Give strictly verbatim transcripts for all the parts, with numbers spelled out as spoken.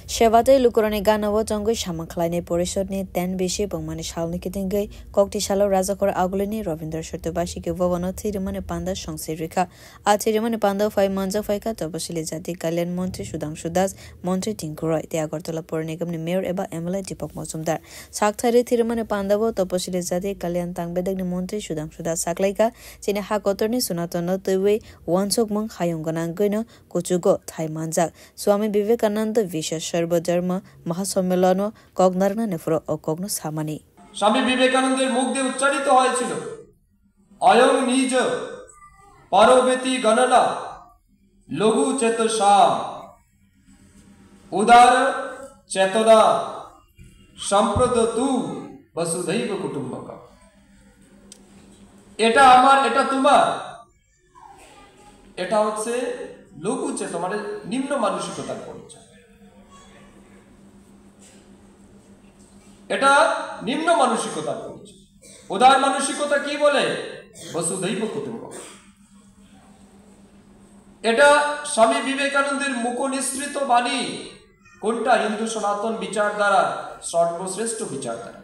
Seba tei lukurokni gana-o chongwi samung khlainai porishodni ten bisi bongmani salni kitingwi kokti salo Rajakhor Agulini Rabindra Satyabasiki Bhavan-o thwi rwmani panda songsi rwkha. A thwi rwmani panda phai manjak phaikha Tapasili Jati Kalyan Montri Sudhangshu Das, Montri Tinku Roy tei Agartala Pore Nigamni Mayor eba M L A Deepak Majumdar. Sakthari thwi rwmani panda-o Tapasili Jati Kalyan Tangbedekni Montri Sudhangshu Das saklaikha, chini ha kotorni Sunatanno twiwi wansukmung hayung gwnangwino kuchugo thai manjak. Swami Vivekananda Vishwa Sarva Dharma Mahasammelano kok narwknani phuru o kokno samani. স্বামী বিবেকানন্দের মুখ দিয়ে উচ্চারিত হয়েছিল, "অয়ং নিজ পরবেতি গণনা লঘু চেতসাম উদার চেতনা সম্প্রদতু বসুধৈব কুটুম্বকম।" এটা আমার, এটা তোমার, এটা হচ্ছে লঘু চেতনা, মানে নিম্ন মানসিকতার পরিচয়। এটা নিম্ন মানসিকতার পরিচয়। উদার মানসিকতা কি বলে? বসুধৈব কুটুম্বকম। এটা স্বামী বিবেকানন্দের মুখ নিঃসৃত বাণী। কোনটা? হিন্দু সনাতন বিচারধারা, সর্বশ্রেষ্ঠ বিচারধারা।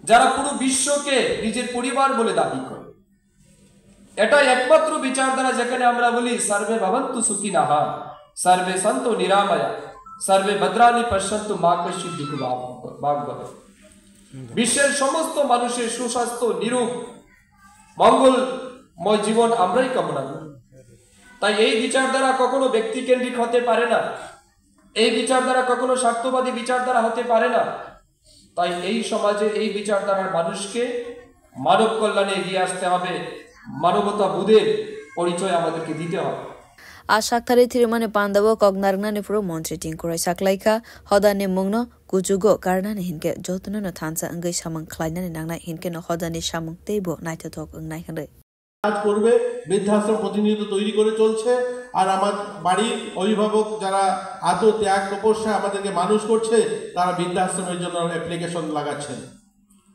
যারা পুরো বিশ্বকে নিজের পরিবার বলে দাবি করে, এটাই একমাত্র বিচারধারা যেখানে আমরা বলি, "সর্বে ভবন্তু সুখিনঃ, সর্বে সন্তু নিরাময়া, সর্বে ভদ্রাণি পশ্যন্তু মা কশ্চিৎ দুঃখ ভাগ ভবেৎ।" বিশ্বের সমস্ত মানুষের সুস্বাস্থ্য, নিরোগ, মঙ্গলময় জীবন আমরাই কামনা করি। তাই এই বিচারধারা কখনো ব্যক্তিকেন্দ্রিক হতে পারে না, এই বিচারধারা কখনো স্বার্থবাদী বিচারধারা হতে পারে না। তাই এই সমাজের এই বিচারধারার মানুষকে মানব কল্যাণে এগিয়ে আসতে হবে, মানবতা বোধের পরিচয় আমাদেরকে দিতে হবে। A sakthari thwi rwmani panda-o kok narwknani phuru Montri Tinku Roy saklaikha, hodani mungno kuchugo karnani hinkhe jotono no thansa wngwi samung khlainani nangnai, hinkhe no hodani samung teibo naithothok wngnai hwnwi. কাজ করবে, বৃদ্ধাশ্রম প্রতিনিয়ত তৈরি করে চলছে। আর আমার বাড়ির অভিভাবক যারা এত ত্যাগ তপস্যা আমাদেরকে মানুষ করছে, তারা বৃদ্ধাশ্রমের জন্য অ্যাপ্লিকেশন লাগাচ্ছেন।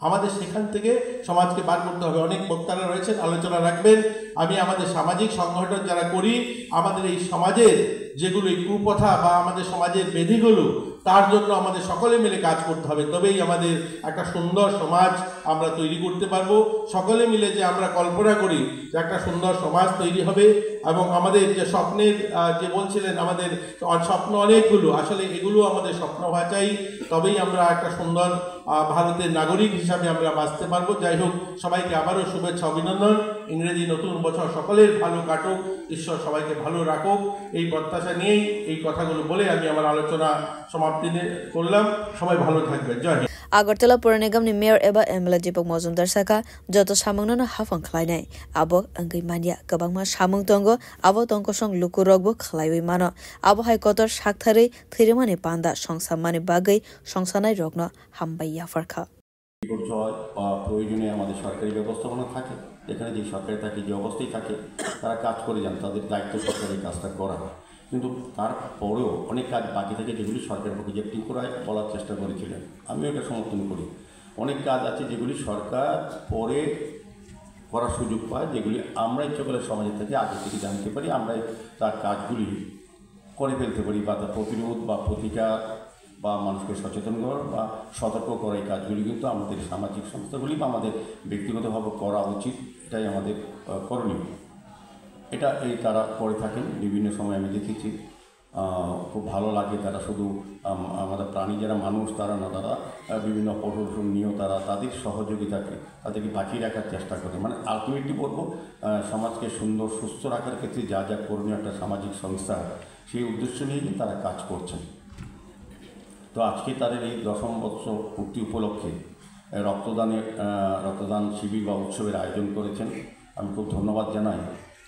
আমাদের সেখান থেকে সমাজকে বার করতে হবে। অনেক বক্তারা রয়েছেন, আলোচনা রাখবেন। আমি আমাদের সামাজিক সংগঠন যারা করি, আমাদের এই সমাজের যেগুলি কুপ্রথা বা আমাদের সমাজের ব্যাধিগুলো, তার জন্য আমাদের সকলে মিলে কাজ করতে হবে। তবেই আমাদের একটা সুন্দর সমাজ আমরা তৈরি করতে পারবো। সকলে মিলে যে আমরা কল্পনা করি যে একটা সুন্দর সমাজ তৈরি হবে এবং আমাদের যে স্বপ্নের, আহ, যে বলছিলেন আমাদের অ-, স্বপ্ন অনেকগুলো, আসলে এগুলো আমাদের স্বপ্ন হওয়া চাই, তবেই আমরা একটা সুন্দর, আহ, ভারতের নাগরিক হিসাবে আমরা বাঁচতে পারবো। যাই হোক, সবাইকে আবারও শুভেচ্ছা অভিনন্দন। ইংরেজি নতুন বছর সকলের ভালো কাটুক, ঈশ্বর সবাইকে ভালো রাখুক, এই প্রত্যাশা নিয়েই এই কথাগুলো বলে আমি আমার আলোচনা সমাপ্তি নে-, করলাম। সবাই ভালো থাকবেন। জয় Hind. Agartala Pore Nigamni Mayor eba M L A Deepak Majumdar sakha, joto samungno no haphang khlainai. Abo wngwi manya kwbangma samung tongo, abo tongkosong lukurokbo khlaiwi mano. Abo hai kotor saktharwi thwi rwmani panda songsammani bagwi songsanai rokno hambai yapharkha. বিপর্যয় বা প্রয়োজনে আমাদের সরকারি ব্যবস্থাপনা থাকে, যেখানে যে সরকারি থাকে, যে অবস্থায় থাকে, তারা কাজ করে যান, তাদের দায়িত্ব সরকারের কাজটা করা। কিন্তু তারপরেও অনেক কাজ বাকি থাকে, যেগুলি সরকারের পক্ষে, যে টিঙ্কু রায় বলার চেষ্টা করেছিলেন, আমিও এটা সমর্থন করি। অনেক কাজ আছে যেগুলি সরকার পরে করার সুযোগ পায়, যেগুলি আমরা ইচ্ছে করলে সমাজের থেকে আগে থেকে জানতে পারি, আমরা তার কাজগুলি করে ফেলতে পারি, বা তার প্রতিরোধ বা প্রতিকার বা মানুষকে সচেতন করা বা সতর্ক করা, এই কাজগুলি কিন্তু আমাদের সামাজিক সংস্থাগুলি বা আমাদের ব্যক্তিগতভাবে করা উচিত। এটাই আমাদের, আহ, করণীয়। এটা এই তারা করে থাকেন, বিভিন্ন সময় আমি দেখেছি। আহ, খুব ভালো লাগে তারা শুধু, আম-, আমাদের প্রাণী যারা মানুষ তারা না, তারা, আহ, বিভিন্ন পশু পশু নিয়েও তারা তাদের সহযোগিতাকে, তাদেরকে বাঁচিয়ে রাখার চেষ্টা করে। মানে আলটিমেটলি বলবো, আহ, সমাজকে সুন্দর সুস্থ রাখার ক্ষেত্রে যা যা করণীয় একটা সামাজিক সংস্থা, সেই উদ্দেশ্য নিয়ে কিন্তু তারা কাজ করছেন। তো আজকে তাদের এই দশম বৎসর পূর্তি উপলক্ষে, আহ, রক্তদানের, আহ, রক্তদান শিবির বা উৎসবের আয়োজন করেছেন। আমি খুব ধন্যবাদ জানাই,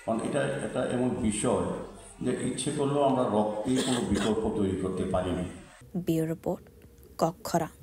কারণ এটা একটা এমন বিষয় যে ইচ্ছে করলেও আমরা রক্তের কোনো বিকল্প তৈরি করতে পারি না। Bureau Report, Kokkhorang.